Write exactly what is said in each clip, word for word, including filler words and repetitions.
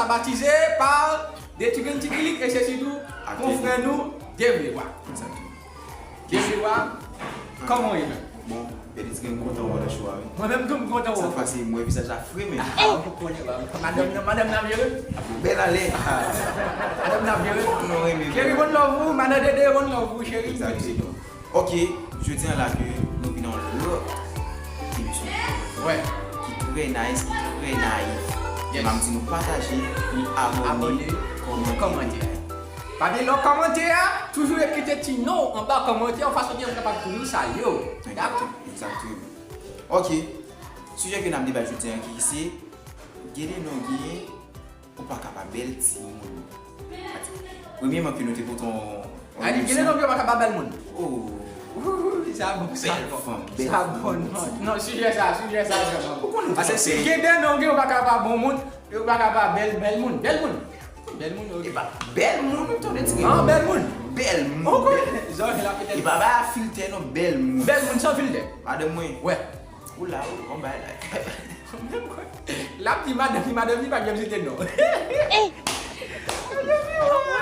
Batize pa Detigen Tikilik e se sitou konfrè nou Devlewa. Devlewa, kòman w ye menm? Bon, Pè Detigen, m kontan wè w nan show a, wi. Mwen menm tou, m kontan wè w. Sèt fwa si m wè vizaj la fre, men. Ah, ou konnen, ba. Madanm nan, madanm nan ap jere. Bèl ale. Madanm nan ap jere. Non, renmen. Cheri, one love ou, madan Dede, one love ou, cheri. Exactement. Ok, jodi a la ke nou vin nan yon lòt emisyon ki trè nice, ki trè nayif. Yes. M ap di nou pataje, nou abòne, kòmante. Pa bliye lè w kòmante a, toujou ekri ti non w anba kòmantè w fason ke m kapab toujou salye w. Dakò? Exactement. Ok. Sijè ke n ap deba jodi a ki se, gen de non genyen ou pa ka pa bèl timoun. Premyèman ke nou te pote yon, yon emisyon. Gen de non ke ou pa ka pa bèl moun. Oh. Sa bon, sa bon. Sa bon, non. Non, sijè sa, sijè sa vrèman bon. Paske si gen de non ke ou pa ka pa bon moun, ou pa ka pa bèl, bèl moun. Bèl moun. Bèl moun, ok. Epa bèl moun, ou tande ti. Ah, bèl moun. Bèl moun. Ou konnen, zòrèy la petèt. Epa ba filtè non, bèl moun. Bèl moun san filtè. Madanm mwen. Wè. Ou la, ou, bon bagay la. L ap di madanm li, madanm li pa janm site non.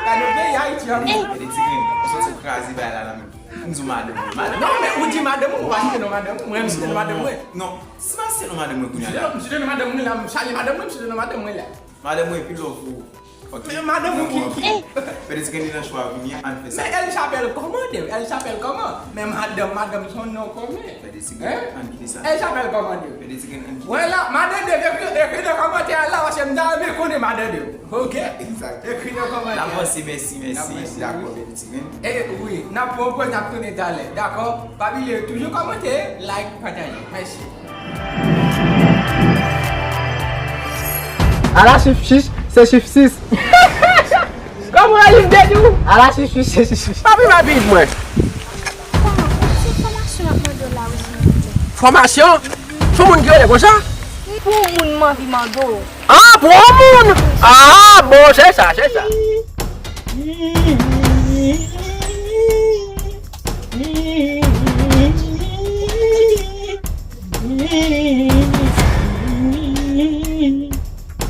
Gade peyi Ayiti an. Gade ti grenn, ou soti kraze bagay la, la menm. M di w madanm mwen, madanm mwen. Non, men ou di madanm ou, ou pa site non madanm ou, mwen m site non madanm mwen. Non, si m pa site non madanm mwen kounye a la. M site non madanm mwen la, m salye madanm mwen, m site non madanm mwen la. Madanm mwen pi love ou. Ok. Men madanm ou ki, ki... Pè Detigen li nan show a vini, ann fè sa. Men elle s'appelle comment, elle s'appelle comment? Men madanm, madanm se yon non komen. Pè Detigen, ann kite sa. Elle s'appelle comment? Pè Detigen, ann kite sa. Wè la, madanm de, ekri, ekri nan kòmantè a la, paske m ta renmen konnen madanm de. Ok? Exact. Ekri nan kòmantè a. N avanse, mèsi, mèsi. N avanse, dakò, wi. Pè Detigen. E wi, n ap pran yon poz, n ap tounen talè. Dakò? Pa bliye, toujou kòmante, like, pataje. Mèsi. Ala chif chich, se chif sis. Kòman w chif de tou? Ala chif chich, se chif sis. Papi, papi, mwen. Kòman? Se fòmasyon y ap mande w la, wi, silvouplè. Fòmasyon? Se yon moun ki rele konsa? Pou yon moun m anvi mande w. Ah, pou yon moun! Ah, bon, se sa, se sa.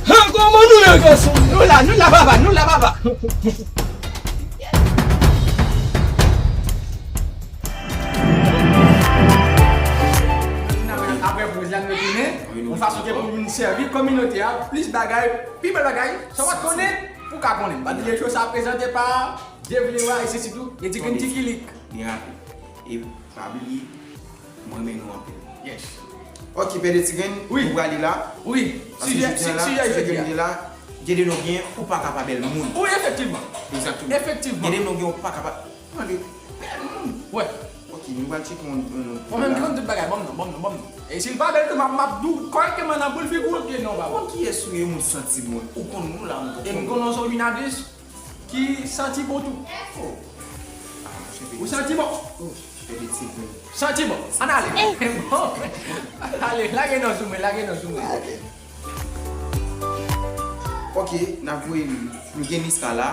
Ha, kòman nou ye, gason? Nou la, nou la, papa, nou la, papa. Apre poz la, nou retounen. Yon fason ke pou vin sèvi kominote a plis bagay, pi bèl bagay, sa w pa t konnen, pou w ka konnen. Pa bliye show sa prezante pa Devlewa e se sitou Detigen Tikilik. Byen rapid. E pa bliye, mwen renmen nou anpil. Yes. Ok, Pè Detigen, wi, nou prale la. Wi. Paske sijè, jodi a la, sijè jodi a, gen de non gen, ou pa ka pa bèl moun. Wi, efektivman. Egzakteman. Efektivman. Gen de non gen, ou pa ka pa, tande, bèl moun. Wè. Ok, nou pral tcheke yon, yon, yon... Mwen menm ki konn tout bagay, ban m non, ban m non, ban m non. E si l pa bèl tou, m ap, m ap di w kòrèkteman nan boul figi w, ok, non, pa bon. Ou konn kiyès ou ye, moun santi bon. Ou konn moun la, moun... E m konn yon Solinadis ki santi bon tou. Oh. Ah, chèfe. Ou santi bon? Oh, chèfe de ti grenn. Santi bon. Ann ale. Bon. Ale, lage non sou mwen, lage non sou mwen. Ok, n ap voye, nou gen Niska la.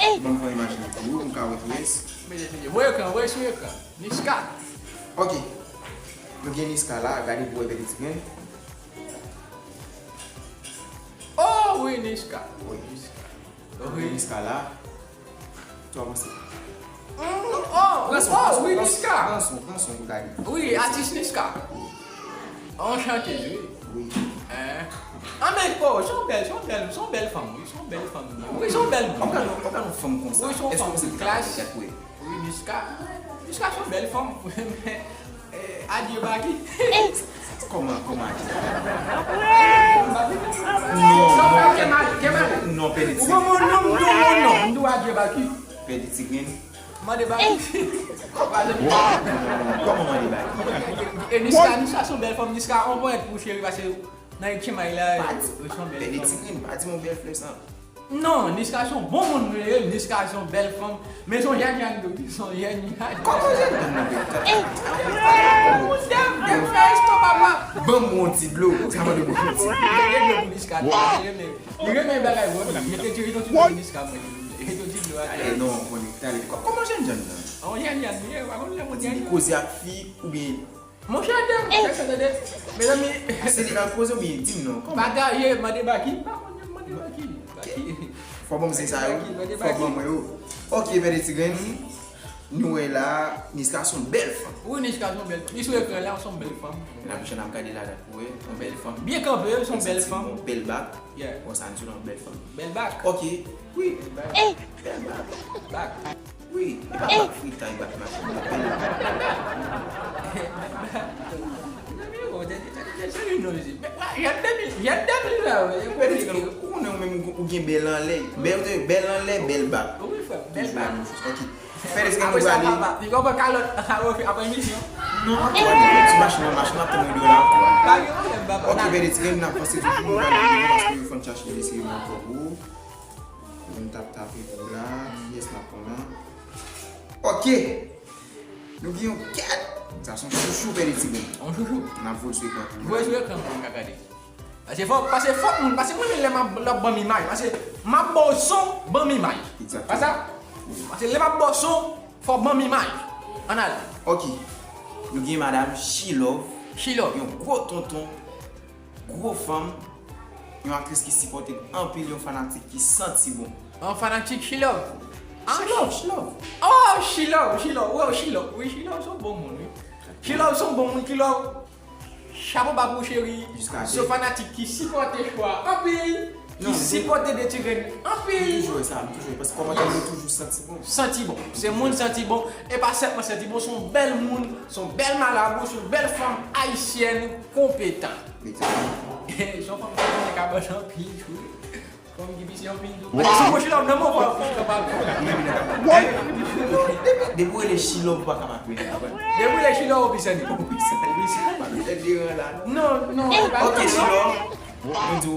Ban m pran imaj li pou ou, m ka wè kiyès. Mete, mete. Voye ekran, voye sou ekran. Niska. Ok. Nou gen Niska la, gade pou wè Pè Detigen. Oh, wi, Niska. Wi. Niska. Wi. Niska la. Tou avanse. Mm, oh, oh, wi, Niska. Pran son, pran son pou gade. Wi, atis Niska. Anchante, wi. Wi. Hein? Ah, men, oh, se yon bèl, se yon bèl, se yon bèl fanm, wi, se yon bèl fanm. Wi, se yon bèl moun. Ou gade, ou gade yon fanm konsa. Wi, se yon fanm de klas. Wi, Niska. Niska se yon bèl fanm. Men, eh, adye Baky. Kòman, kòman adye? Non, non. Kemale, Kemale. Non, Pè Detigen. Ou bon, non, non, non, non. M di w adye Baky. Pè Detigen. Mande Baky. Kòman mande Baky? E Niska, Niska se yon bèl fanm. Niska, on ponyèt pou cheri, paske nan Kemale la, wi, se yon bèl fanm. Pè Detigen, pa di m yon bèl flè sa. Non, Niska se yon bon moun vre, Niska se yon bèl fanm, men se yon jèn jèn tou, se yon jèn jèn. Kòman jèn jèn nan bèl? Moun dèm, dèm fè estò papa. Ban m yon ti dlo, sa mande m yon ti dlo. Mete dlo pou Niska, li renmen, li renmen bagay, bon, mete ti, mete yon ti dlo pou Niska, mwen, mete yon ti dlo a. Talè, non, konnen, talè. Kò-, kòman jèn jèn nan? Yon jèn jèn li ye, ou pa konn lè moun jèn jèn. Li koze ak fi oubyen Monchè, tande, tande, tande. Mezanmi. Se li k al koze oubyen di m non? Kòman? Pataje, mande Baky. M pa konn, mande Baky. Fò ban m zen sa yo. Fò ban mwen yo. Ok, Pè de Ti Grenn. Nou wè la, Niska se yon bèl fanm. Wi, Niska se yon bèl fanm. Li sou ekran la, se yon bèl fanm. N ap jwenn ap gade la, pou wè, yon bèl fanm. Byen kanpe, se yon bèl fanm. Yon bèl bak. Yeah. Bon, sa n di yon bèl fanm. Bèl bak. Ok. Wi. Bèl bak. Bèl bak. Bak. Wi, e pa bak fritay, bak machin, bèl bak. Jan de mil, jan de mil la, wi. Ou konnen ou menm ou gen bèl anlè. Bèl, bèl anlè, bèl bak. Wi, frè, bèl bak. Ok. Fè de Ti Grenn nou prale. Li konn pran kalòt apre emisyon. Non, an tou, ti machin nan, machin nan ap tann mwen deyò la, an tou. Pa gen pwoblèm, papa. Ok, Pè de Ti Grenn, n ap vanse toujou, nou prale devan paske yo fè n chache mesye yo nan kòbo. Moun tap tape pou la, kiyès n ap pran la? Ok! Nou gen yon kèt! Sa se yon chouchou, Pè de Ti Grenn. Yon chouchou. N ap voye sou ekran pou nou. Voye sou ekran pou nou ka gade. Pase fòk, pase fòk moun, pase mwen menm lè m ap, lè w ap ban m imaj. Pase m ap ba w son, ban m imaj. Egzakteman. Pa sa? Pase lè m ap ba w son, fò w ban m imaj. Ann ale. Ok. Nou gen madanm She Love. She Love. Yon gwo tonton. Gwo fanm, yon aktris ki sipòte anpil, yon fanatik ki santi bon. Yon fanatik She Love. Ah, She Love, She Love. Oh, She Love, She Love, wi, She Love. Wi, She Love se yon bon moun, wi. She Love se yon bon moun, She Love. Chapo ba pou cheri. Se yon fanatik ki sipòte chwa anpil, ki sipòte de ti grenn anpil. Toujou wè sa, toujou wè, paske kòmantè yo toujou santi bon. Santi bon. Se moun santi bon, e pa sèlman santi bon, se yon bèl moun, se yon bèl marabou, se yon bèl fanm ayisyèn konpetan. Egzakteman. Se yon fanm ki konnen kabòch anpil tou. Fanm ki pise anpil tou. Pase sou mouch la, nan moman pou fè pa. Depi w rele She Love, ou pa ka pa kwè. Depi w rele She Love, ou pise anpil. Ou pise anpil. Non, non, e pa sa. Ok, She Love. Mwen di w.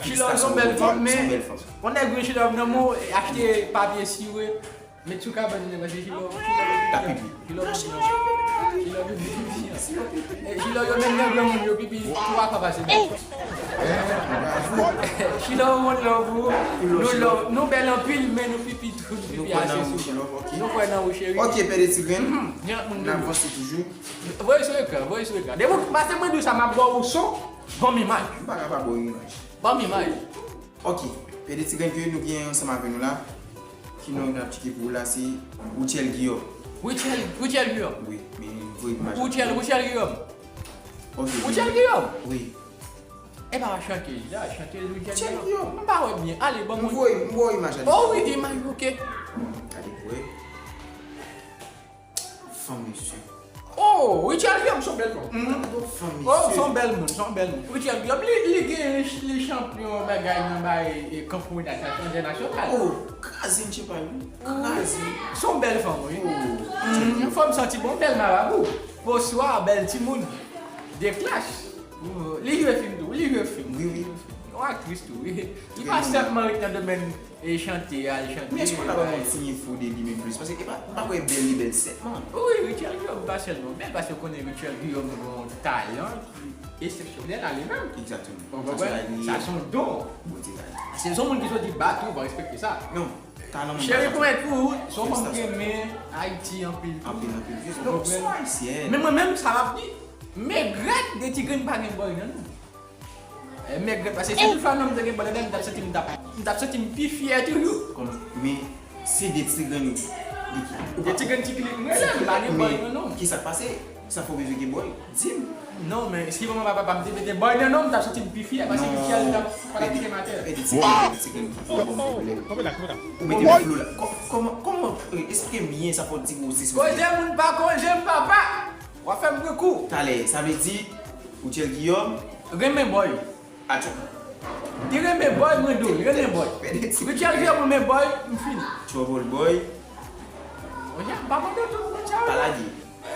She Love se yon bèl fanm, men yon nèg wi She Love nan men w, achte papye sire, met sou kabann li, paske She Love, She Love, She Love, She Love pipi an. E She Love yo menm nan granmoun yo pipi twa fwa pase nèg. She Love, one love pou ou. Nou love, nou bèl anpil, men nou pipi tou, nou pipi ase souvan. Nou kwè nan ou, cheri. Ok, Pè de Ti Grenn. N ap vanse toujou. Voye sou ekran, voye sou ekran. Depi w pase mwen di w sa, m ap ba w son. Ban m imaj. M pa ka pa ba w imaj. Ban m imaj. Ok. Pè de Ti Grenn ke nou gen ansanm avè nou la. Ki non n ap tcheke pou ou la, se Rutshelle Guillaume. Rutshelle, Rutshelle Guillaume. Wi, men voye imaj la. Rutshelle, Rutshelle Guillaume. Ok. Rutshelle Guillaume. Wi. E pa chantèz la, chantèz Rutshelle Guillaume. M pa wè byen. Ale, ban mwen. M voye, m voye imaj la. Oh wi, imaj, ok. Gade pou wè. Fanm, mesye. Oh, Rutshelle Guillaume se yon bèl fanm. Mm, fanm, mesye. Oh, se yon bèl moun, se yon bèl moun. Rutshelle Guillaume, li, li gen, li, li chanpyon bagay nan bay, e, kankou entènasyonal. Oh, kraze m, se pa li. Kraze. Se yon bèl fanm, wi. Oh. Mm, fanm santi bon, bèl marabou. Bonswa, bèl timoun. De klas. Li jwe fim tou, li jwe fim. Wi, wi. Yon aktris tou, wi. Li pa sèlman ret nan domèn e chante, al chante. Men èske w ta ban mwen yon ti enfo de li menm plis? Paske e pa, m pa kwè bèl li bèl sèlman. Wi, Rutshelle Guillaume pa sèlman bèl, paske w konnen Rutshelle Guillaume gen yon talan ki eksepsyonèl a li menm. Egzakteman. Ou konprann? Sa se yon don. Bondye bay. Se yon moun ki soti ba tou, ou va respekte sa. Non, talan moun pa. Cheri, pwomèt pou ou, se yon fanm ki renmen Ayiti anpil tou. Anpil, anpil. Ou konprann? Men mwen menm, sa m ap di, men grèt de ti grenn pa gen bòy nan nou. E, men grèt, paske si tout fwa non m te gen bòl ladan, m t ap santi m t ap, m t ap santi m pi fyè toujou. Kòm, men se de ti grenn yo. De ti grenn ti klik, m rele, m pa gen bòy nan non m. Kisa k pase? Sa fè w bezwen gen bòy? Di m. Non, men si manman papa m te mete bòy nan non m, m t ap santi m pi fyè, paske Michel t ap, pa t ap kite m atè. Pè de ti grenn, pè de ti grenn, ou ban m pwoblèm. Ou mete m flou la. Kò-, kòman, kòman, eh, eksplike m byen sa fò w di m osi. Koze moun pa koze m, papa. W ap fè m pran kou. Talè, sa vle di, Rutshelle Guillaume renmen bòy. Atchò. Li renmen bòy, mwen di w, li renmen bòy. Rutshelle Guillaume renmen bòy, m fini. Trouble boy. Monchè, m pa mande w tout moun sa yo. Pa lage.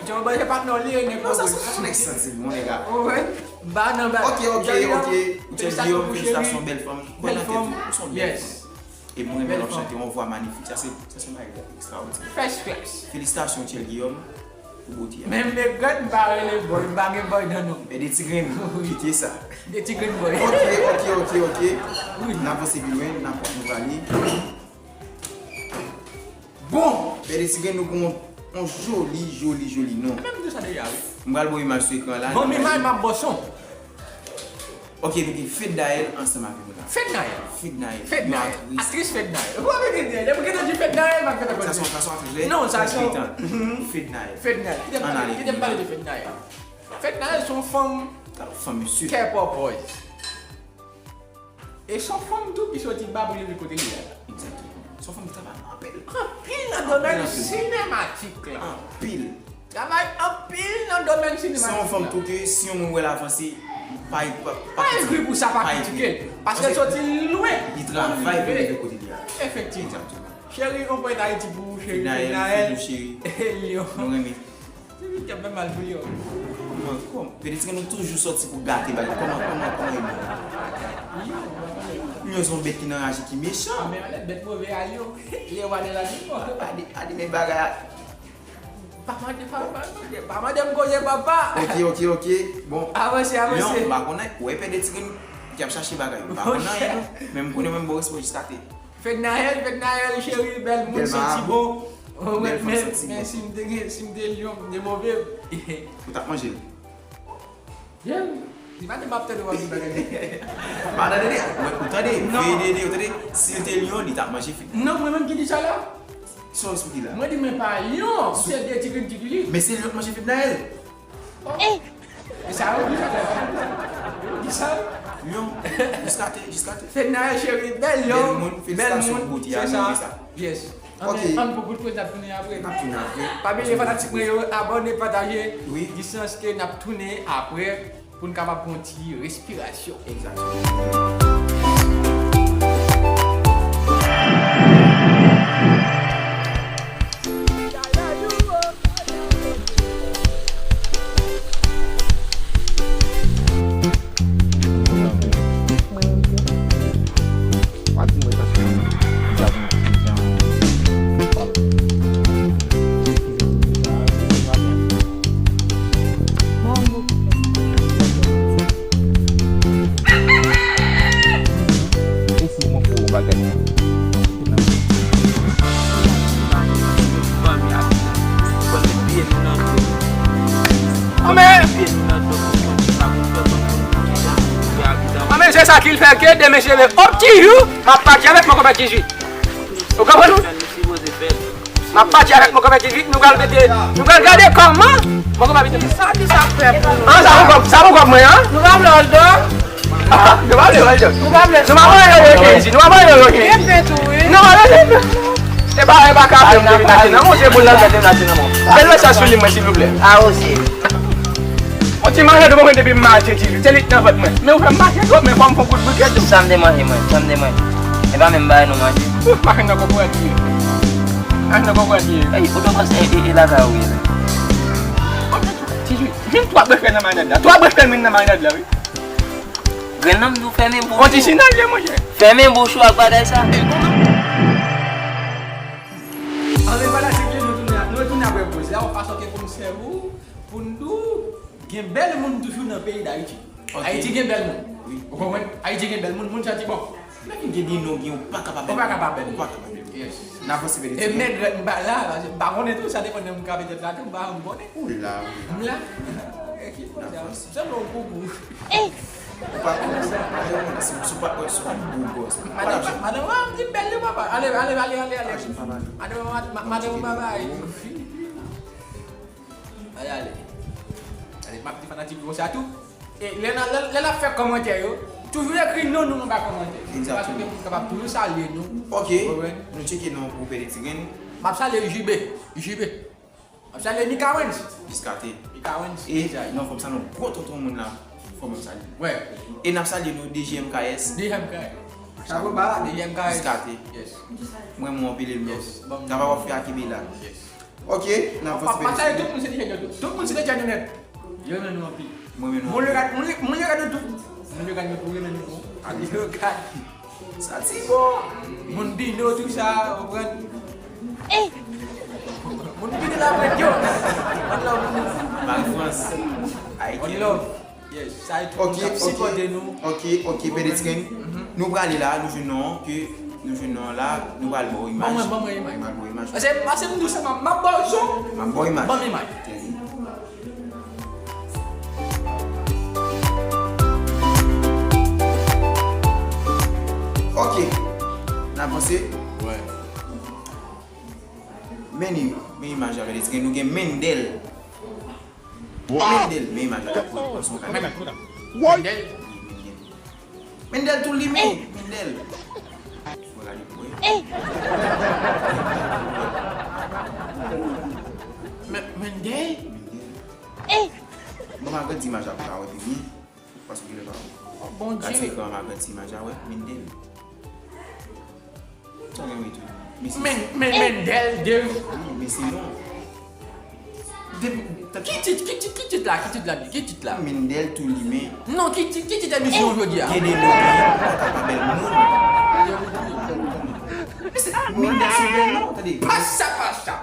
Trouble boy, se patnè w li ye, nèg. Non, sa se yon nèg santi, mon nèg la. Ou wè? M pa nan ba. Ok, ok, ok. Rutshelle Guillaume, felisitasyon, bèl fanm. Bèl fanm. Ou se yon bèl fanm. Yes. E mwen renmen lè w ap chante, yon vwa manifik. Sa se, sa se yon bagay ekstraòdinè. First class. Felisitasyon, Rutshelle Guillaume, pou bote a. Men m regrèt m pa rele bòy, m pa gen bòy nan non m. Men de ti grenn, kite sa. De ti grenn bòy. Ok, ok, ok, ok. Wi. N avanse pi lwen, n ap wè nou prale. Bon, men de ti grenn nou gen yon, yon joli, joli, joli non. Menm di sa deja, wi. M pral ba w imaj sou ekran la. Bon, men imaj m ap ba w son. Ok, nou gen Fednaelle ansanm avè nou la. Fednaelle. Fednaelle. Fednaelle. Aktris Fednaelle. Ou pa vin di, depi w di Fednaelle, m ap fè sa. Sa se yon aktris, non, sa se yon Fednaelle. Fednaelle. Kite m pale de Fednaelle. Fednaelle se yon fanm kè pòpòz. E se yon fanm tou ki soti Babou rive kote li a la. Egzakteman. Se yon fanm ki travay anpil. Anpil nan domèn sinematik la. Anpil. Travay anpil nan domèn sinematik la. Se yon fanm tou ke si yon moun wè l avanse, pa, pa, pa kritike. Pa egri pou sa, pa kritike. Paske l soti lwen. Li travay pou rive kote li a. Efektivman. Egzakteman. Cheri, on pwent Ayiti pou ou, cheri. Fednaelle, Fednaelle, cheri. Lyon. Nou renmen. Ti fi k ap fè mal pou yo. Kòman, kòman? Pede Ti Grenn nou toujou sòti pou gate bagay. Kòman, kòman, kòman e bon? Lyon se yon bèt ki nan raje, ki mechan. Men anlè bèt move a Lyon. Lyon pa de la di mò. Ade, ade men bagay a. Pa mande, pa mande, pa mande m koze papa. Ok, ok, ok. Bon. Avanse, avanse. Lyon, m pa konnen. Ou wè Pede Ti Grenn ki ap chache bagay. M pa konnen anyen non. Men m konnen mwen m ba w respè jiska te. Fednaelle, Fednaelle, cheri, bèl moun, santi bon. Bèl moun, santi bon. Men si m te gen, si m te Lyon, m te move. Ou t ap manje l? Yeah. Li pa te m ap tande w ap di bagay. Pa tande, ou tande, veye de, de, ou tande, si l te Lyon, li t ap manje Fednaelle. Non, mwen menm ki di sa la. Sa w eksplike la? Mwen di mwen pa Lyon, se de Ti Grenn ki di li. Men se Lyon k manje Fednaelle. E sa yo di sa. Di sa. Lyon, jiska te, jiska te. Fednaelle cheri, bèl Lyon, bèl moun, se sa. Yes. Ann, ann pou kout kout, n ap tounen apre. N ap tounen apre. Pa bliye fanatik mwen yo, abòne, pataje. Wi. Distans ke n ap tounen apre pou n kapab pran yon ti respirasyon. Egzakteman. Anben, se sa ki fè ke demen se le opti jou, m ap pati avèk mwen konpè dizuit. Ou konprann? M ap pati avèk mwen konpè dizuit, nou pral mete, nou pral gade kòman mwen konpè dizuit. Sa ki sa fè pou nou? An, sa pou kòb, sa pou kòb mwen, an? Nou pa vle òl dò? Nou pa vle òl dò. Nou pa vle. Nou pa vle òl dò, Kenzi. Nou pa vle òl dò, Kenzi. Gen pen tou, wi. Non, ale, ale. E pa, e pa kafe m te vin achte nan men w, se boul nan tèt m achte nan men w. Fè lòt sa sou li mwen, silvouplè. A, osi. On ti manje de mwen depi maten, ti, se li k nan vant mwen. Men ou fè m mache twòp, men fò m fè yon kout brikèt tou. Sa m te manje mwen, sa m te manje. E pa menm bagay nou manje. Ouf, machin nan konprann li ye. Machin nan konprann li ye. Ey, ou te panse e, e, e lakay ou ye la. Ti, jwenn twa brèf fè nan marinad la. Twa brèf fè nan marinad la, wi. Grenn nan m di w fèmen bouch ou. On ti sinal ye, monchè. Fèmen bouch ou ak bagay sa. Anben fanatik yo, nou tounen, nou retounen apre poz la, yon fason ke pou n sèvi w, pou n di w, gen bèl moun toujou nan peyi Dayiti. Ok. Ayiti gen bèl moun. Wi. Ou konprann? Ayiti gen bèl moun, moun santi bon. Men gen de non gen ou pa kapab bèl. Ou pa kapab bèl. Ou pa kapab bèl. Yes. N avanse, Pede Ti Grenn. E men m pa la, paske m pa konnen tou, sa depann de moun k ap tèt la tou, m pa janm konnen. Ou la, ou la. M la. E ki fò sa? N avanse. Sanble yon koukouy. Ou pa konnen sa. Ou pa konnen si, si w pa, si w pa gwo bòs. Madan, madan, madan, m di bèl yo, papa. Ale, ale, ale, ale, ale. Madan, madan, madan, papa. Ale, ale. Ale, m ap di fanatik yo sa tou. E lè n a, lè, lè n ap fè kòmantè yo, toujou ekri non nou anba kòmantè. Egzakteman. Paske pou n kapab toujou salye nou. Ok. Ou konprann? Nou tcheke non pou Pede Ti Grenn. M ap salye J B. J B. M ap salye Mika Wens. Jiska te. Mika Wens. E non, fò m salye yon gwo tonton moun la. Fò m salye. Wè. E n ap salye nou D J M K S. D J M K S. Chapo ba, D J M K S. Jiska te. Yes. Mwen, mwen anpil, Elmo. Yes. Travay w ap fè a kenbe la. Yes. Ok, n ap avanse. Pa, pa salye tout moun, se ti jèn yo tou. Tout moun se ti jèn yo nèt. Yo renmen nou anpil. Mwen renmen nou anpil. Moun yo gade, moun yo, moun yo gade nou tou. Moun yo gade nou tou, renmen nou tou. Yo gade. Sa ti bon. Moun Bino, tou sa, ou konprann? Moun Bino la prèt yo. One love. Bag Frans. Haiti. One love. Yes, sa e tout moun k ap sipòte nou. Ok, ok, Pede Ti Grenn. Nou prale la, nou jwenn non an, ke nou jwenn non an la, nou pral ba w imaj. Ban mwen, ban mwen imaj. Nou pral ba w imaj. Pase, pase m dousman, m ap ba w son. M ap ba w imaj. Ban m imaj. Ok. N avanse. Wè. Men, men imaj la, gade, nou gen Mendel. Mendel, men imaj la, gade, pran son kay. Mendel. Mendel tou li men, Mendel. Mwen gade pou wè. Men, Mendel? Mendel. Bon, m agrandi imaj la pou ka wè pi byen. Paske ou genlè pa wè. Gad se ekran m agrandi imaj la, wè, Mendel. Sa gen wi tou. Men, men, Mendel de. Wi, men se non. De, ki tit, ki tit, ki tit la, ki tit la, ki tit la? Mendel tou li men. Non, ki tit, ki tit emisyon jodi a? Gen de non ki pa ka pa bèl moun. Mendel se bèl non, tande. Pasa, pasa.